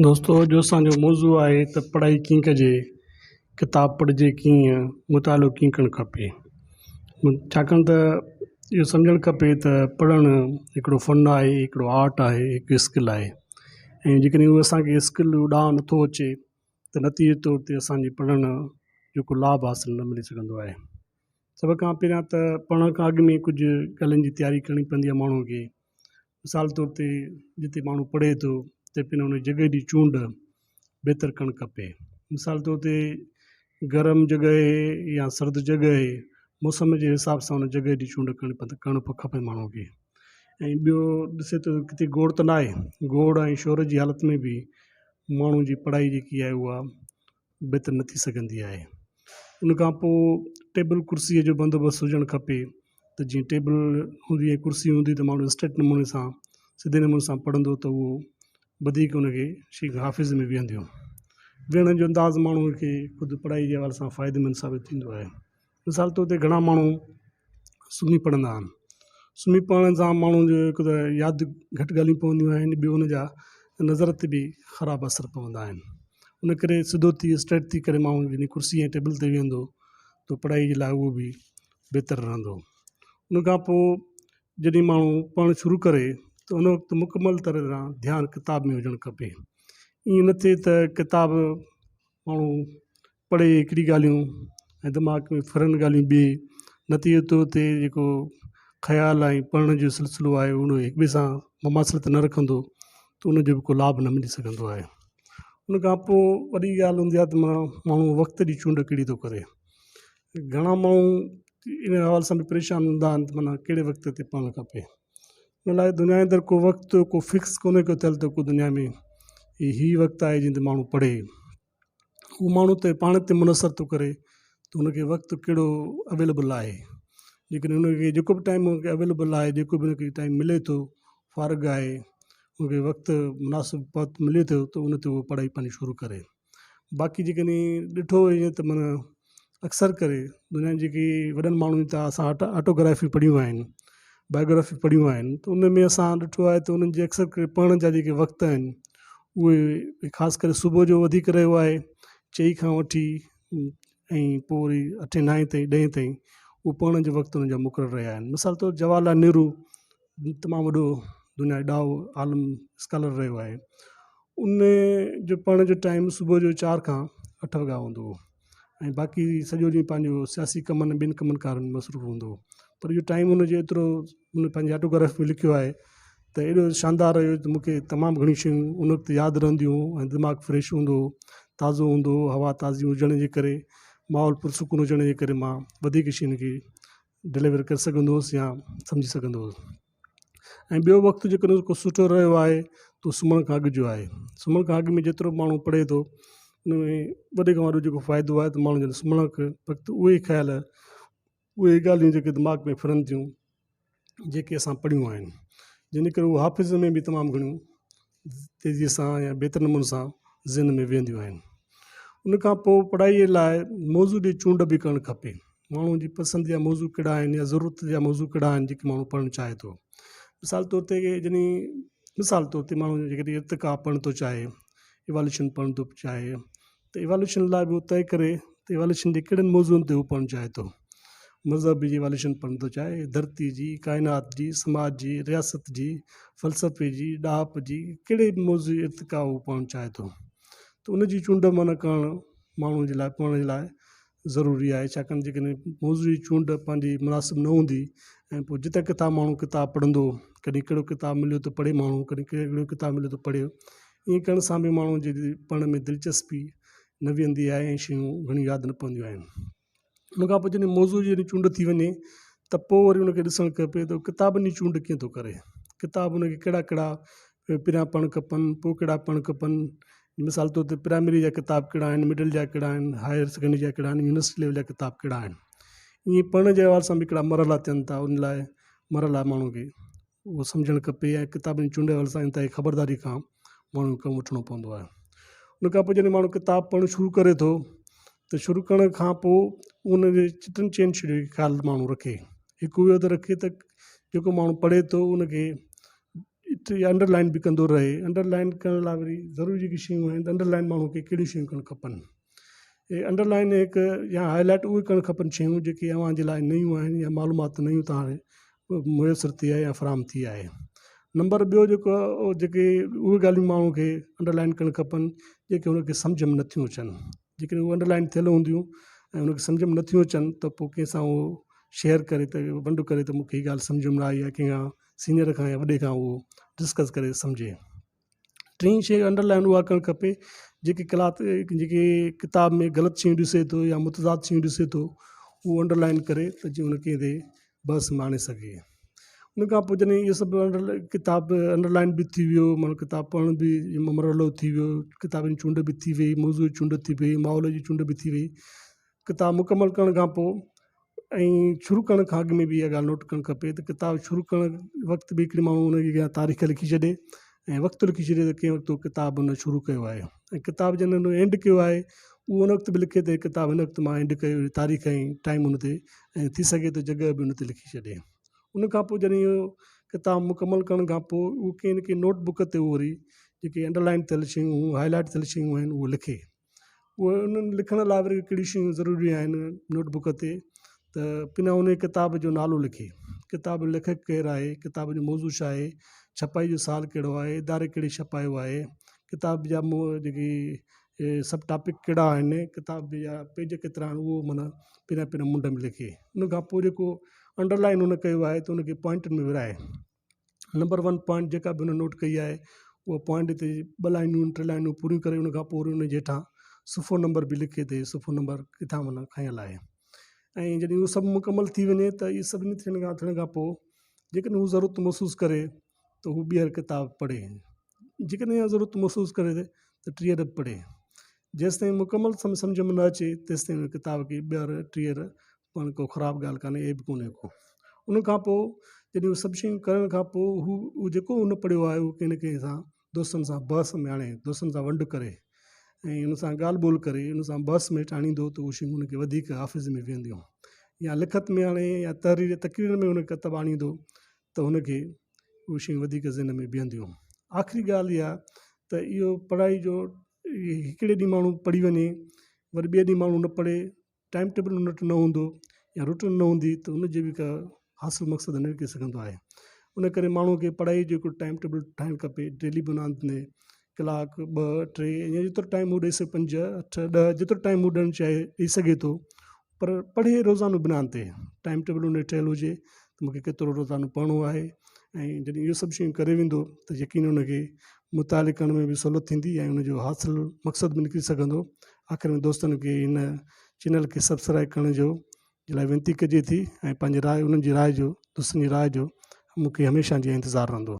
دوستو اڄ اسان جو موضوع آهي ته پڙهائي ڪيئن ڪجي ڪتاب پڙهجي ڪيئن مطالعو ڪيئن ڪرڻ کپي ڇاڪاڻ ته اهو سمجهڻ کپي ته پڙهڻ هڪڙو فن آهي هڪڙو آرٽ آهي هڪ اسڪل آهي ۽ جيڪڏهن اهو اسان کي اسڪل ڏانءُ نٿو اچي ته نتيجي طور تي اسان جي پڙهڻ جو ڪو لاڀ حاصل نه ملي سگهندو آهي سڀ کان پهريان ته پڙهڻ کان اڳ ۾ ڪجهه ڳالهين جي تياري ڪرڻي پوندي آهي ماڻهوءَ کي مثال طور تي جتي ماڻهو پڙهي ٿو اتي پڻ ان جڳهه جي چونڊ بهتر ڪرڻ کپي مثال طور تي گرم جڳهه آهي يا سرد جڳهه آهي موسم جي حساب سان ان جڳهه جي چونڊ ڪرڻي پوندي ڪرڻ کپي ماڻهوءَ کي ۽ ٻيو ڏسي ٿو ڪٿي گوڙ ته نه آهي گوڙ ۽ شور جي حالت ۾ به ماڻهو جي پڙهائي جيڪي آهي اها بهتر نه ٿي سگهندي آهي ان کان پوءِ ٽيبل ڪرسيءَ جو بندوبست هجڻ کپي ته جيئن ٽيبل هوندي ۽ ڪرسي هوندي ته ماڻهو اسٽريٽ نموني سان سڌي نموني سان پڙهندو ته اهو وڌيڪ ان کي شيءِ حافظ ۾ ويهنديون ويهڻ جو انداز ماڻهوءَ کي خود پڙهائي جي حوالي سان فائديمند ثابت ٿيندو آهي مثال طور تي گهڻا ماڻهو سمهي پڙهندا آهن سمهي پوڻ سان ماڻهو جو هڪ ته ياد گهٽ ڳالهيون پونديون آهن ٻيو ان جا نظر تي به خراب اثر پوندا آهن ان ڪري سڌو ٿي اسٽريٽ ٿي ڪري ماڻهو جڏهن ڪرسي ۽ ٽيبل تي ويهندو ته پڙهائي جي لاءِ اهو به بهتر رهندو ان کان پوءِ جڏهن ماڻهو پڙهڻ شروع ڪري ته ان وقت مڪمل طرح سان ڌيان ڪتاب ۾ هجڻ کپي ائين نه ٿئي ته ڪتاب ماڻهو پڙهي هڪڙي ڳالهيون ۽ دماغ ۾ ڦرن ڳالهيون ٻي نتيجي طور تي جيڪو خيال ۽ پڙهڻ جو سلسلو آهي ان هڪ ٻئي سان مماثلت نه رکندو ته ان جو به ڪو لاڀ نه ملي سگهندو آهي ان کان پوءِ وڏي ڳالهه هوندي آهي ته ماڻهو وقت جي چونڊ ڪهڙي ٿو ڪري گهڻا ماڻهو ان حوالي سان به پريشان هوندا آهن ته معنيٰ ڪهڙي وقت تي پڙهڻ کپي ان لاءِ دنيا جي اندر ڪو وقت ڪو فڪس ڪونهي ڪو ٿيل ته ڪو دنيا ۾ هي وقت آهي جنهن تي ماڻهو پڙهي اهو ماڻهو ته پاڻ تي منحصر ٿو ڪري ته هن کي وقت ڪهڙو اويليبل آهي جيڪڏهن هن کي جيڪو به ٽائيم هن کي اويليبل آهي جيڪو به هن کي ٽائيم ملي ٿو فارغ آهي هن کي وقت مناسب وقت ملي ٿو ته ان تي اهو پڙهائي پنهنجي شروع ڪري باقي جيڪڏهن ڏٺو وڃي ته معنيٰ اڪثر ڪري دنيا جي جيڪي وڏن ماڻهن جا اسان آٽوگرافي پڙهيون آهن بايوگرافي پڙهيون آهن ته ان ۾ اسان ڏٺو آهي ته انهن جي اڪثر ڪري پڙهڻ جا جيڪي وقت آهن اهي خاص ڪري صبح جو وڌيڪ رهيو آهي چئين کان وٺي ۽ پوءِ وري اٺين نائين تائين ڏهين تائين اهو پڙهڻ جو وقت انهن جا مقرر رهيا آهن مثال طور جواهر لال نهرو تمام وڏو دنيا جو ڏاهو عالم اسڪالر رهيو آهي ان جو پڙهڻ جو ٽائيم صبح جو چار کان اٺ وڳا هوندو هو ۽ باقي سڄو ڏينهن پنهنجو سياسي ڪمن ٻين ڪمن ڪارن ۾ مصروف هوندو هو پر اهو ٽائيم ان جو ايترو ان پنهنجي آٽوگراف ۾ لکيو آهي ته ايڏو شاندار هيو ته مون کي تمام گهڻيون شيون ان وقت ياد رهنديون هيون ۽ دماغ فريش هوندو هو تازو هوندو هو هوا تازي هجڻ جي ڪري ماحول پرسڪون هجڻ جي ڪري مان وڌيڪ شين کي ڊليور ڪري سگهندو هئس يا سمجهي سگهندو هئس ۽ ٻيو وقت جيڪڏهن ڪو سٺو رهيو آهي ته سمهڻ کان اڳ جو آهي سمهڻ کان اڳ ۾ جيترو ماڻهو پڙهي ٿو ان ۾ وڏي کان وڏو جيڪو فائدو آهي ته ماڻهو جڏهن سمهڻ کان وقت اهي ئي خيال اهي ئي ڳالهيون جيڪي دماغ ۾ ڦرن ٿيون جيڪي اسان پڙهيون آهن جنهن جي ڪري اهو حافظي ۾ به تمام گهڻيون تيزيء سان يا بهتر نموني سان ذهن ۾ ويهنديون آهن ان کان پوءِ پڙهائيءَ لاءِ موضوع جي چونڊ به ڪرڻ کپي ماڻهو جي پسند جا موضوع ڪهڙا آهن يا ضرورت جا موضوع ڪهڙا آهن جيڪي ماڻهو پڙهڻ چاهي ٿو مثال طور تي جڏهن مثال طور تي ماڻهو جيڪڏهن ارتقا پڙهڻ ٿو چاهي ايواليوشن پڙهڻ ٿو چاهي ته ايواليوشن لاءِ به هو طئي ڪري ته ايواليوشن جي ڪهڙن موضوعن تي هو پڙهڻ چاهي ٿو مذهب جي ايواليوشن پڙهڻ ٿو چاهي ڌرتي جي ڪائنات جي سماج جي رياست جي فلسفي جي ڏاهپ جي ڪهڙي به موضوع جي ارتقا هو پڙهڻ چاهي ٿو ته ان جي چونڊ معنيٰ ڪرڻ ماڻهو جي لاءِ پڙهڻ جي لاءِ ضروري آهي ڇاڪاڻ جيڪڏهن موضوع جي چونڊ پنهنجي مناسب نه هوندي ۽ پوءِ جتي ڪٿان ماڻهو ڪتاب پڙهندو ڪڏهن ڪهڙو ڪتاب مليو ته پڙهي ماڻهو ڪڏهن ڪهڙو ڪتاب مليو ته پڙهيو ائين ڪرڻ سان به ماڻهو جي پڙهڻ ۾ دلچسپي نه ويهندي آهي ۽ شيون گهڻيون ياد نه پونديون آهن ان کان پوءِ جڏهن موضوع جي جڏهن چونڊ ٿي وڃي ته پوءِ وري ان کي ڏسڻ کپي ته ڪتابن جي چونڊ ڪيئن ٿو ڪري ڪتاب ان کي ڪهڙا ڪهڙا پهريان پڙهڻ کپن پوءِ ڪهڙا پڙهڻ کپن مثال طور تي پرائمري جا ڪتاب ڪهڙا آهن مڊل جا ڪهڙا آهن هائر سيڪنڊري جا ڪهڙا آهن يونيورسٽي ليول جا ڪتاب ڪهڙا آهن ائين پڙهڻ جي حوالي سان به هڪڙا مرحلا ٿين ٿا ان لاءِ مرحلا ماڻهو کي اهو سمجهڻ کپي ۽ ڪتابن جي چونڊ حوالي سان انتهائي خبرداري کان ماڻهو کي ڪم وٺڻو پوندو آهي ان کان پوءِ جڏهن ماڻهو ڪتاب پڙهڻ شروع ڪري ٿو ته شروع ڪرڻ کان پوءِ ان جي ٽن چئن شين جو خيال ماڻهو رکي هڪ اهو ٿو رکي ته جيڪو ماڻهو پڙهي ٿو ان کي انڊر لائن به ڪندو رهي. انڊر لائن ڪرڻ لاء وري ضروري جيڪي شيون آهن ته انڊر لائن ماڻهو کي ڪهڙيون شيون ڪرڻ کپن. اهي انڊر لائن هڪ يا هاء لائيٽ اهي ڪرڻ کپن شيون جيڪي اوهان جي لاء نيون آهن يا معلومات نيون توهان کي ميسر ٿي آهي يا فراهم ٿي آهي. نمبر ٻيو جيڪو جيڪي اهي ڳالهيون ماڻهو کي انڊر لائن ڪرڻ کپن جيڪي هن کي سمجهه ۾ نٿيون اچن. جيڪڏهن اهي انڊر لائن ٿيل هونديون ۽ هن کي سمجهه ۾ نٿيون اچن ته پوء ڪنهن سان اهو شيئر ڪري ته ونڊ ڪري ته مون کي هي ڳالهه سمجهه ۾ نه آئي آهي ڪنهن کان سينئر کان يا وڏي کان اهو ڊسڪس ڪري سمجهي. ٽين شيء انڊر لائن اها ڪرڻ کپي جيڪي ڪلاڪ جيڪي ڪتاب ۾ غلط شيون ڏسي ٿو يا متضاد شيون ڏسي ٿو اهو انڊر لائن ڪري ته جيئن ان کي بحث ۾ آڻي سگهي ان کان پوء جڏهن اهو سڀ ڪتاب انڊر لائن به ٿي ويو معنيٰ ڪتاب پڙهڻ به مرحلو ٿي ويو ڪتابن جي چونڊ به ٿي وئي موضوع جي چونڊ ٿي وئي ماحول جي چونڊ به ٿي وئي ڪتاب مڪمل ڪرڻ کان پوء ۽ شروع ڪرڻ کان اڳ ۾ به اها ڳالهه نوٽ ڪرڻ کپي ته ڪتاب شروع ڪرڻ وقت به هڪڙي ماڻهو ان جي اڳيان تاريخ لکي ڇڏي ۽ وقت لکي ڇڏي ته ڪنهن وقت اهو ڪتاب هن شروع ڪيو آهي ۽ ڪتاب جڏهن هن اينڊ ڪيو آهي اهو ان وقت به لکي ته ڪتاب هن وقت مان اينڊ ڪيو تاريخ ۽ ٽائيم ان تي ۽ ٿي سگهي ته جڳهه به ان تي لکي ڇڏي ان کان پوء جڏهن اهو ڪتاب مڪمل ڪرڻ کان پوء اهو ڪنهن نه ڪنهن نوٽ بڪ تي وري جيڪي انڊر لائن ٿيل شيون هائي لائيٽ ٿيل شيون آهن اهو لکي اهي انهن لکڻ لاء وري ڪهڙيون شيون ضروري آهن نوٽ بڪ تي ته پنان ان ڪتاب جو نالو لکي ڪتاب جو ليکڪ ڪير آهي ڪتاب جو موضوع ڇا آهي ڇپائي جو سال ڪهڙو آهي اداري ڪهڙي ڇپايو آهي ڪتاب جا جيڪي سب ٽاپڪ ڪهڙا آهن ڪتاب جا پيج ڪيترا آهن اهو معنيٰ پهريان پهريان منڍ ۾ لکي ان کان پوء جيڪو انڊر لائن هن ڪيو آهي ته ان کي پوائنٽن ۾ ورهائي نمبر ون پوائنٽ جيڪا به هن نوٽ ڪئي آهي اها پوائنٽ تي ٻه لائنون ٽي لائنون پوريون ڪري ان کان پوء وري ان جي هيٺان صفحو نمبر به لکي ته هي صفحو نمبر ڪٿان معنيٰ کنيل آهي ۽ جڏهن اهو سڀ مڪمل ٿي وڃي ته اهي سڀني ٿيڻ کان ٿيڻ کان پوء جيڪڏهن هو ضرورت محسوس ڪري ته هو ٻيهر ڪتاب پڙهي جيڪڏهن اها ضرورت محسوس ڪري ته ٽيهر به پڙهي جيستائين مڪمل سمجهه ۾ نه اچي تيستائين ان ڪتاب کي ٻيهر ٽيهر پڙهڻ ڪو خراب ڳالهه ڪانهي عيب ڪونهي ڪو ان کان پوء جڏهن اهي سڀ شيون ڪرڻ کان پوء هو اهو جيڪو هن پڙهيو آهي اهو ڪنهن نه ڪنهن سان دوستن سان بحث ۾ آڻي دوستن سان ونڊ ڪري ۽ ان سان ڳالهه ٻولهه ڪري ان سان بحث ۾ آڻيندو ته اهي شيون هن کي وڌيڪ حافظ ۾ ويهنديون يا لکت ۾ آڻي يا تحرير تقرير ۾ ان کي ڪتب آڻيندو ته هن کي اهي شيون وڌيڪ ذهن ۾ بيهنديون آخري ڳالهه اها ته اهو پڙهائي جو هڪڙي ڏينهن ماڻهو پڙهي وڃي وري ٻئي ڏينهن ماڻهو نه پڙهي ٽائيم ٽيبل ان وٽ نه هوندو يا روٽين نه هوندي ته ان جي به ڪا حاصل مقصد نه نڪري سگهندو آهي ان ڪري ماڻهو کي پڙهائي جو هڪڙو ٽائيم ٽيبل ٺاهڻ کپي ڊيلي بنياد تي ڪلاڪ ٻه ٽي يا جيترو ٽائيم هو ڏئي سگهي پنج اٺ ڏهه جيترو ٽائيم هو ڏيڻ چاهي ڏئي سگهي ٿو پر پڙهي روزانو بنياد تي ٽائيم ٽيبل ان جو ٺهيل هجي ته مونکي ڪيترو روزانو پڙهڻو آهي ۽ جڏهن اهي سڀ شيون ڪري ويندو ته يقين ان کي مطالعي ڪرڻ ۾ به سهولت ٿيندي ۽ ان جو حاصل مقصد به نڪري سگهندو آخر ۾ دوستن کي هن چينل کي سبسڪرائب ڪرڻ جو جي لاء وينتي ڪجي ٿي ۽ پنهنجي راء انهن جي راء جو دوستن جي راء جو مون کي هميشه جيان انتظار رهندو.